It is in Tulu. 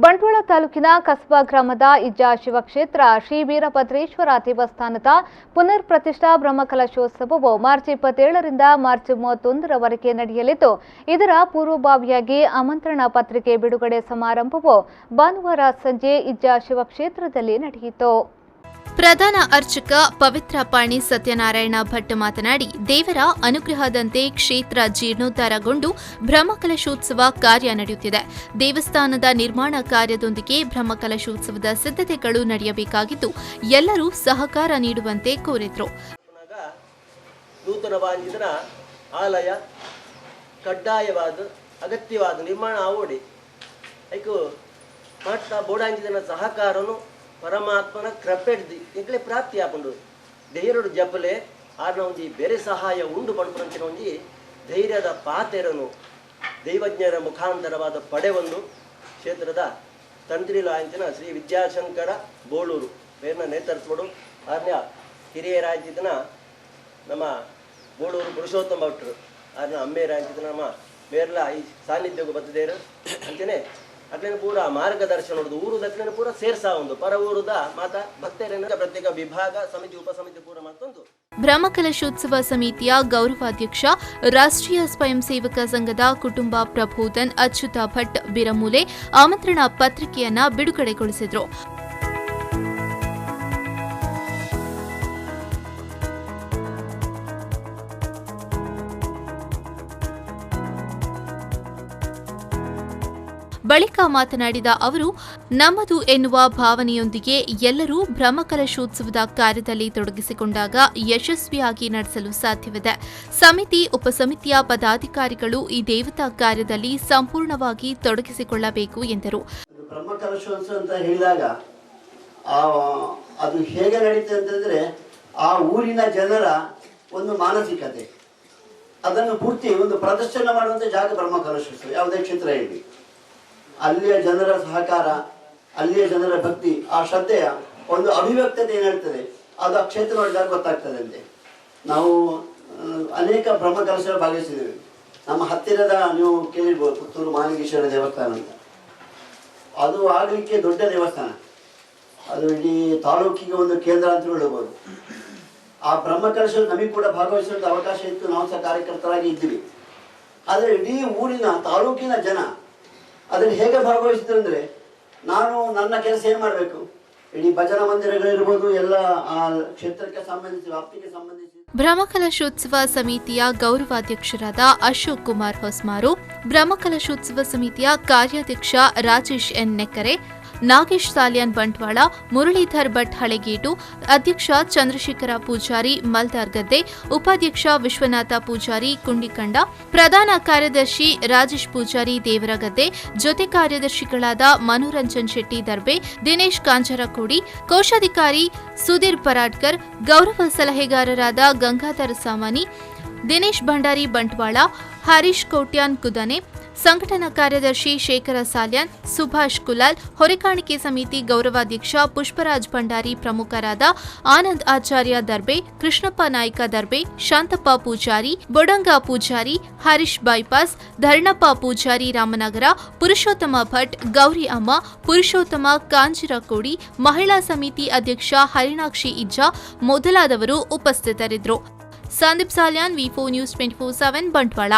Bantwal ತಾಲೂಕಿನ ಕಸ್ಬಾ ಗ್ರಾಮದ ಇಜ್ಜಾ ಶಿವಕ್ಷೇತ್ರ ಶ್ರೀ ವೀರಭದ್ರೇಶ್ವರ ದೇವಸ್ಥಾನದ ಪುನರ್ ಪ್ರತಿಷ್ಠಾ ಬ್ರಹ್ಮಕಲಶೋತ್ಸವವು ಮಾರ್ಚ್ 27ರಿಂದ ಮಾರ್ಚ್ 31ರವರೆಗೆ ನಡೆಯಲಿದ್ದು, ಇದರ ಪೂರ್ವಭಾವಿಯಾಗಿ ಆಮಂತ್ರಣ ಪತ್ರಿಕೆ ಬಿಡುಗಡೆ ಸಮಾರಂಭವು ಭಾನುವಾರ ಸಂಜೆ ಇಜ್ಜಾ ಶಿವಕ್ಷೇತ್ರದಲ್ಲಿ ನಡೆಯಿತು. ಪ್ರಧಾನ ಅರ್ಚಕ ಪವಿತ್ರ ಪಾಣಿ ಸತ್ಯನಾರಾಯಣ ಭಟ್ ಮಾತನಾಡಿ, ದೇವರ ಅನುಗ್ರಹದಂತೆ ಕ್ಷೇತ್ರ ಜೀರ್ಣೋದ್ಧಾರಗೊಂಡು ಬ್ರಹ್ಮಕಲಶೋತ್ಸವ ಕಾರ್ಯ ನಡೆಯುತ್ತಿದೆ. ದೇವಸ್ಥಾನದ ನಿರ್ಮಾಣ ಕಾರ್ಯದೊಂದಿಗೆ ಬ್ರಹ್ಮಕಲಶೋತ್ಸವದ ಸಿದ್ಧತೆಗಳು ನಡೆಯಬೇಕಾಗಿದ್ದು, ಎಲ್ಲರೂ ಸಹಕಾರ ನೀಡುವಂತೆ ಕೋರಿದರು. ಪುನಗ ನೂತನವಾಂಜಿದನ ಆಲಯ ಕಡ್ಡಾಯವಾದ ಅಗತ್ಯವಾದ ನಿರ್ಮಾಣ ಆವೋಡಿ. ಐಕು ಮಾತ ಬೋಡಾಂಜಿದನ ಸಹಕಾರನು ಪರಮಾತ್ಮನ ಕೃಪೆಡ್ದು ಎಂಕ್ಲೆ ಪ್ರಾಪ್ತಿ ಆಪುಂಡು. ಧೈರ್ಯಡು ಜಪಲೆ, ಆರ್ನ ಒಂಜಿ ಬೇರೆ ಸಹಾಯ ಉಂಡು ಪನ್ಪುನಂಚಿನ ಒಂಜಿ ಧೈರ್ಯದ ಪಾತೆರನು ದೈವಜ್ಞರ ಮುಖಾಂತರವಾದ ಪಡೆವೊಂದು ಕ್ಷೇತ್ರದ ತಂತ್ರಿಲಾಂಚಿನ ಶ್ರೀ ವಿದ್ಯಾಶಂಕರ ಬೋಳೂರು ಬೇರ್ನ ನೇತೃತ್ವಡು, ಆರ್ನ ಹಿರಿಯರಾಂಚಿದನ ನಮ್ಮ ಬೋಳೂರು ಪುರುಷೋತ್ತಮ ಭಟ್ರು, ಆರ್ನ ಅಮ್ಮೇರಾಂಚಿದ ನಮ್ಮ ಮೇರ್ಲ ಈ ಸಾನ್ನಿಧ್ಯಕ್ಕೆ ಬತ್ತದೇರು. ಅಂಚನೆ ಅಕ್ಲೆನ ಪೂರ ಮಾರ್ಗದರ್ಶನ ಹೊಡ್ದು ಊರು ದಕ್ಲೆನ ಪೂರ ಸೇರ್ಸಾ ಒಂದು ಪರ ಊರುದ ಮಾತ ಭಕ್ತರೇನ ಪ್ರತ್ಯೇಕ ವಿಭಾಗ, ಸಮಿತಿ, ಉಪಸಮಿತಿ ಪೂರ ಮತ್ತೊಂದು. ಬ್ರಹ್ಮಕಲಶೋತ್ಸವ ಸಮಿತಿಯ ಗೌರವಾಧ್ಯಕ್ಷ, ರಾಷ್ಟ್ರೀಯ ಸ್ವಯಂ ಸೇವಕ ಸಂಘದ ಕುಟುಂಬ ಪ್ರಬೋಧನ್ ಅಚ್ಯುತ ಭಟ್ ಬಿರಮೂಲೆ ಆಮಂತ್ರಣ ಪತ್ರಿಕೆಯನ್ನ ಬಿಡುಗಡೆಗೊಳಿಸಿದರು. ಬಳಿಕ ಮಾತನಾಡಿದ ಅವರು, ನಮ್ಮದು ಎನ್ನುವ ಭಾವನೆಯೊಂದಿಗೆ ಎಲ್ಲರೂ ಬ್ರಹ್ಮಕಲಶೋತ್ಸವದ ಕಾರ್ಯದಲ್ಲಿ ತೊಡಗಿಸಿಕೊಂಡಾಗ ಯಶಸ್ವಿಯಾಗಿ ನಡೆಸಲು ಸಾಧ್ಯವಿದೆ. ಸಮಿತಿ, ಉಪಸಮಿತಿಯ ಪದಾಧಿಕಾರಿಗಳು ಈ ದೇವತಾ ಕಾರ್ಯದಲ್ಲಿ ಸಂಪೂರ್ಣವಾಗಿ ತೊಡಗಿಸಿಕೊಳ್ಳಬೇಕು ಎಂದರು. ಅದು ಬ್ರಹ್ಮಕಲಶೋತ್ಸವ ಅಂತ ಹೇಳಿದಾಗ ಅದು ಹೇಗೆ ನಡೀತದೆ ಅಂತಂದ್ರೆ, ಆ ಊರಿನ ಜನರ ಒಂದು ಮಾನಸಿಕತೆ, ಅದನ್ನು ಪೂರ್ತಿ ಒಂದು ಪ್ರದರ್ಶನ ಮಾಡುವಂಥ ಜಾಗ ಬ್ರಹ್ಮಕಲಶೋತ್ಸವ. ಯಾವುದೇ ಕ್ಷೇತ್ರ ಇರಲಿ, ಅಲ್ಲಿಯ ಜನರ ಸಹಕಾರ, ಅಲ್ಲಿಯ ಜನರ ಭಕ್ತಿ, ಆ ಶ್ರದ್ಧೆಯ ಒಂದು ಅಭಿವ್ಯಕ್ತತೆ ಏನಿರ್ತದೆ, ಅದು ಆ ಕ್ಷೇತ್ರ ನೋಡಿದಾಗ ಗೊತ್ತಾಗ್ತದೆ ಅಂತೆ. ನಾವು ಅನೇಕ ಬ್ರಹ್ಮಕಲಶ ಭಾಗವಹಿಸಿದ್ದೇವೆ. ನಮ್ಮ ಹತ್ತಿರದ, ನೀವು ಕೇಳಿರ್ಬೋದು, ಪುತ್ತೂರು ಮಹಾಲಿಂಗೇಶ್ವರ ದೇವಸ್ಥಾನ ಅಂತ. ಅದು ಆಗಲಿಕ್ಕೆ ದೊಡ್ಡ ದೇವಸ್ಥಾನ, ಅದು ಇಡೀ ತಾಲೂಕಿಗೆ ಒಂದು ಕೇಂದ್ರ ಅಂತ ಹೇಳ್ಬೋದು. ಆ ಬ್ರಹ್ಮಕಲಶ ನಮಗೆ ಕೂಡ ಭಾಗವಹಿಸುವಂಥ ಅವಕಾಶ ಇತ್ತು, ನಾವು ಸಹ ಕಾರ್ಯಕರ್ತರಾಗಿ ಇದ್ದೀವಿ. ಆದರೆ ಇಡೀ ಊರಿನ, ತಾಲೂಕಿನ ಜನ ಅದನ್ನು ಹೇಗೆ ಭಾಗವಹಿಸಿದ್ರು ಅಂದರೆ, ನಾನು ನನ್ನ ಕೆಲಸ ಏನು ಮಾಡಬೇಕು, ಇಡೀ ಭಜನಾ ಮಂದಿರಗಳಿರ್ಬೋದು, ಎಲ್ಲ ಆ ಕ್ಷೇತ್ರಕ್ಕೆ ಸಂಬಂಧಿಸಿ, ವ್ಯಾಪ್ತಿಗೆ ಸಂಬಂಧಿಸಿ. ಬ್ರಹ್ಮಕಲಶೋತ್ಸವ ಸಮಿತಿಯ ಗೌರವಾಧ್ಯಕ್ಷರಾದ ಅಶೋಕ್ ಕುಮಾರ್ ಹೊಸ್ಮಾರು, ಬ್ರಹ್ಮಕಲಶೋತ್ಸವ ಸಮಿತಿಯ ಕಾರ್ಯಾಧ್ಯಕ್ಷ ರಾಜೇಶ್ ಎನ್ ನೆಕ್ಕರೆ, ನಾಗೇಶ್ ಸಾಲ್ಯಾನ್ ಬಂಟ್ವಾಳ, ಮುರಳೀಧರ್ ಭಟ್ ಹಳೆಗೇಟು, ಅಧ್ಯಕ್ಷ ಚಂದ್ರಶೇಖರ ಪೂಜಾರಿ ಮಲ್ದಾರ್ ಗದ್ದೆ, ಉಪಾಧ್ಯಕ್ಷ ವಿಶ್ವನಾಥ ಪೂಜಾರಿ ಕುಂಡಿಕಂಡ, ಪ್ರಧಾನ ಕಾರ್ಯದರ್ಶಿ ರಾಜೇಶ್ ಪೂಜಾರಿ ದೇವರಗದ್ದೆ, ಜೊತೆ ಕಾರ್ಯದರ್ಶಿಗಳಾದ ಮನೋರಂಜನ್ ಶೆಟ್ಟಿ ದರ್ಬೆ, ದಿನೇಶ್ ಕಾಂಜರಕೋಡಿ, ಕೋಶಾಧಿಕಾರಿ ಸುಧೀರ್ ಪರಾಡ್ಕರ್, ಗೌರವ ಸಲಹೆಗಾರರಾದ ಗಂಗಾಧರ ಸಾಮಾನಿ, ದಿನೇಶ್ ಭಂಡಾರಿ ಬಂಟ್ವಾಳ, ಹರೀಶ್ ಕೋಟ್ಯಾನ್ ಕುದನೆ, ಸಂಘಟನಾ ಕಾರ್ಯದರ್ಶಿ ಶೇಖರ ಸಾಲ್ಯಾನ್, ಸುಭಾಷ್ ಕುಲಾಲ್, ಹೊರೆಕಾಣಿಕೆ ಸಮಿತಿ ಗೌರವಾಧ್ಯಕ್ಷ ಪುಷ್ಪರಾಜ್ ಭಂಡಾರಿ, ಪ್ರಮುಖರಾದ ಆನಂದ್ ಆಚಾರ್ಯ ದರ್ಬೆ, ಕೃಷ್ಣಪ್ಪ ನಾಯ್ಕ ದರ್ಬೆ, ಶಾಂತಪ್ಪ ಪೂಜಾರಿ, ಬೊಡಂಗ ಪೂಜಾರಿ, ಹರೀಶ್ ಬೈಪಾಸ್, ಧರ್ಣಪ್ಪ ಪೂಜಾರಿ ರಾಮನಗರ, ಪುರುಷೋತ್ತಮ ಭಟ್, ಗೌರಿ ಅಮ್ಮ, ಪುರುಷೋತ್ತಮ ಕಾಂಜಿರಕೋಡಿ, ಮಹಿಳಾ ಸಮಿತಿ ಅಧ್ಯಕ್ಷ ಹರಿಣಾಕ್ಷಿ ಇಜ್ಜಾ ಮೊದಲಾದವರು ಉಪಸ್ಥಿತರಿದ್ದರು. Sandeep Salian, V4 news 24/7, Bantwal.